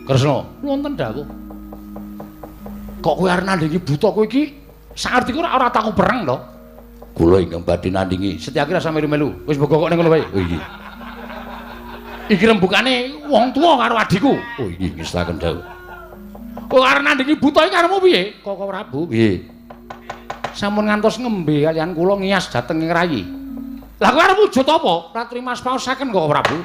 Kresna, wonten dawuh. Kok kowe arep nandhingi buta kowe iki? Saartiku ora ora tau perang to. Kula ingkang badhe nandhingi. Setyaki rasa melu-melu. Wis mbok kok ning ngono wae. Oh iya. Iki rembugane wong tuwa karo adhiku. Oh iya ngestaken dawuh. Kowe arep nandhingi buta iki karepmu piye? Koko Prabu, piye? Sampun ngantos ngembe kaliyan kula ngiyas dhateng ing rayi. Lah kowe arep wujud apa? Ratri Mas paosaken Koko Prabu.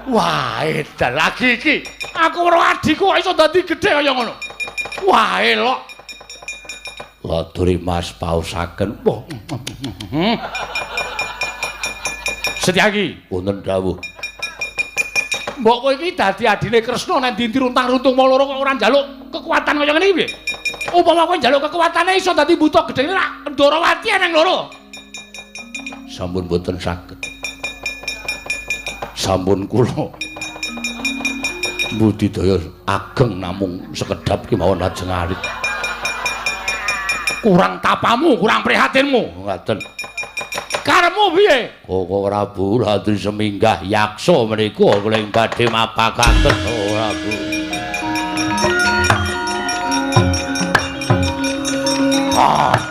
Wah, edan lagi iki. Aku weruh adhiku kok iso dadi gedhe kaya ngono. Wah, elok. Laturi Mas paosaken. Wah. Setyaki, wonten dawuh. Mbok kowe iki dadi adine Kresna nek ndi runtang-runtung mau loro kok ora njaluk kekuatan kaya ngene iki piye? Upama kowe njaluk kekuatane iso dadi buta gedhe rak Ndorowati eneng loro. Sampun boten saged. Sampun kula budidaya ageng namung sekedhap kemawon lajeng alit. Kurang tapamu, kurang prihatinmu. Ngaten. Karepmu piye? Koko Prabu latri seminggah yaksa menika kula ing badhe mapakaken Prabu. Ah.